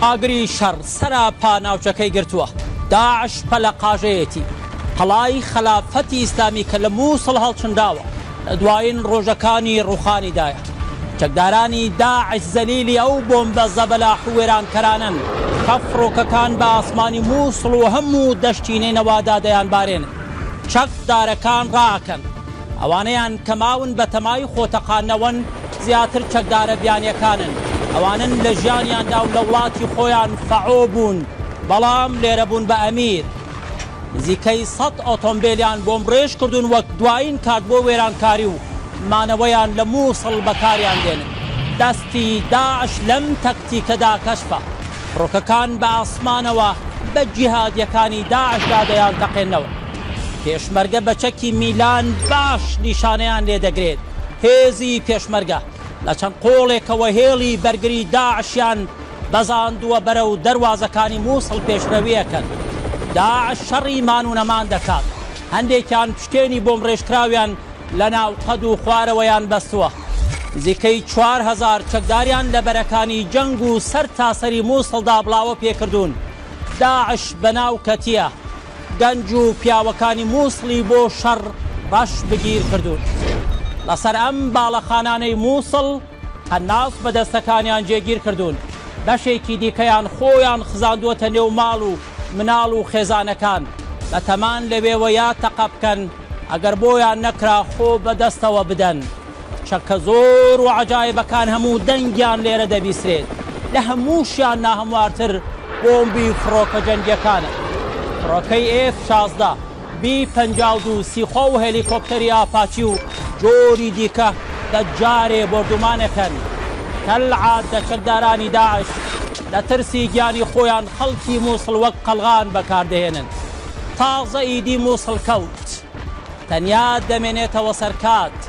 ئاگری شەڕ سەراپا ناوچەکەی گرتووە، داعش پەلەقاژەیەتی. قەڵای خەلافەتی ئیسلامی کە لە مووسڵ هەڵچنراوە، لە دوایین ڕۆژەکانی ڕووخانیدایە. چەکدارانی داعش زەلیلی ئەو بۆمبە زەبەلاح و وێرانکەرانەن کە فڕۆکەکان بە ئاسمانی مووسڵ و هەموو دەشتی نەینەوادا دەیانبارێنن. چەکدارەکان ڕائەکەن. ئەوانەیان کە ماون بەتەمای خۆتەقاندنەوەن زیاتر چەکدارە بیانیەکانن، ئەوانەن لە ژیانیاندا و لە وڵاتی خۆیان فەعۆ بوون بەڵام لێرە بوون بە ئەمیر. نزیکەی سەت ئۆتۆمبێلیان بۆمبڕێژ کردوون وەک دوایین کارت بۆ وێرانکاری و مانەوەیان لە مووسڵ بەکاریان دێنن. دەستی داعش لەم تەکتیکەدا کەشفە. فڕۆکەکان بە ئاسمانەوە بە جیهادیەکانی داعشدا دەیانتەقێننەوە. پێشمەرگە بە چەکی میلان باش نیشانەیان لێ دەگرێت، هێزی پێشمەرگە لە چەند قۆڵێکەوە هێڵی بەرگری داعشیان بەزاندووە بەرەو دەروازەکانی موسڵ پێشرەوی ئەکەن، داعش شەڕی مان و نەمان دەکات، هەندێکیان پشتێنی بۆمڕێژکراویان لە ناوقەد و خوارەوەیان بەستووە، نزیکەی 4000 چەکداریان لە بەرەکانی جەنگ و سەرتاسەری موسڵدا بڵاوە پێکردوون، داعش بەناو کەتیە. گەنج و پیاوەکانی مووسڵی بۆ شەڕ ڕەش بگیر کردوون. لەسەر ئەم باڵەخانانەی مووسڵ قەناس بە دەستەکانیان جێگیر کردوون، بەشێکی دیکەیان خۆیان خزاندووەتە نێو ماڵ و مناڵ و خێزانەکان، بەتەمان لەوێوە یا تەقە بکەن، ئەگەر بۆیان نەکرا خۆ بەدەستەوە بدەن. چەکە زۆر و عەجایبەکان هەموو دەنگیان لێرە دەبیسرێت، لە هەمووشیان ناهەموارتر بۆمبی فڕۆکە جەنگیەکانە. فڕۆکەی ئێف 16، بی 52، سیخۆ و هێلیکۆپتەری ئاپاچی و جۆری دیکە بە جارێ بۆردومانەکەن. کەلعادە چەکدارانی داعش لە ترسی گیانی خۆیان خەڵکی موسڵ وەک قەڵغان بەکاردەهێنن. تازە ئیدی موسڵ کەوت. تەنیا دەمێنێتەوە سەر کات.